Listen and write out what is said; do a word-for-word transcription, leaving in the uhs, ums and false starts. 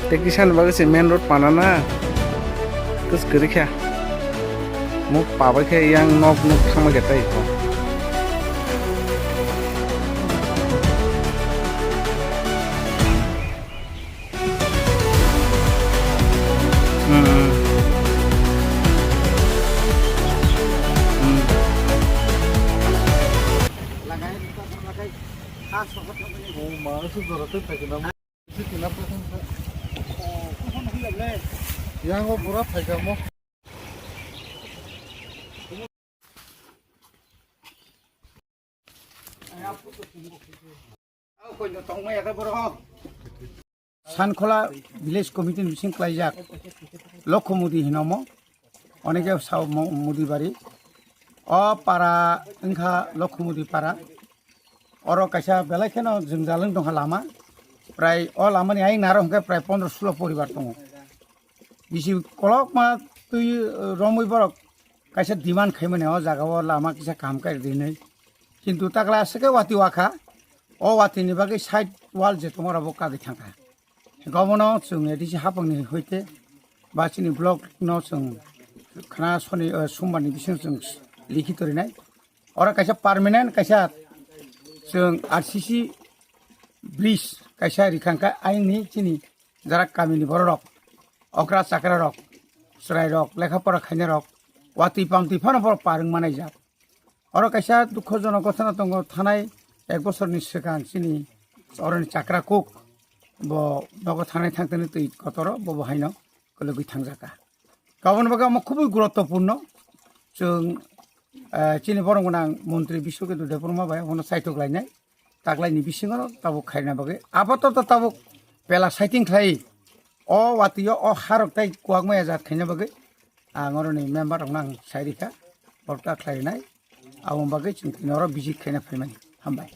Tei kisa ni bagwi se main road pana na. Kus kwrwi kha. Mo pabai khe yang nok nuk thangma khe tei. Hmm. Hmm. Yang o pura phaikamo. Sankhola village committee ni bising klaijak Lokho Mudi hinomo, oneke sao mo-, Mudi bari. O para wngkha Lokho Mudi para. Oro kaisa belai kheno jwngjal wng tongkha lama. Prai o lamani ayang naro hwnkhe prai pondro sulo poribar tongo. Bisi kolokma twi, eh, romwi borok kaisa demand khaimani o jaga o lama kisa kaham khe rinwi. Kintu takla aswk khe watwi wakha. O watwi ni bagwi side wall je tongo oro bo kagwi thangkha. Gobono chwng A D C hapang ni hoite ba chini block no chwng khna soni, eh, sombar ni bising chwng likhi torinai. Oro kaisa permanent kaisa chwng R C C bridge kaisa rikhangkha ayang ni chini jara kamini bororok, okra chakrarok, chwrairok, lekha pora khainarok, watwi pamtwi phano borok par wng manaijak. Oro kaisa dukhojonok ghotona tongo, thanai ek bosorni swkang chini oroni chakra kuk bo nogo thanai thangtani twi kotoro bobo haino kwlwgwi thangjaka. Kaboni bagwi omo khubui guruttopurno. Chwng, eh, chini borok gwnang montri Biswaketu Debbarma bai abono saitok lainai. Taklaini bisingo tabuk khaina bagwi. Apatot tabuk pela saiting khlai o watwi o, o harok tai kuwak maya jat khaina bagwi. Ang oroni member rokno ang sai rikha. Borok ta khlainai. Aboni bagwi chwng tini oro visit khaina phaimani. Hambai.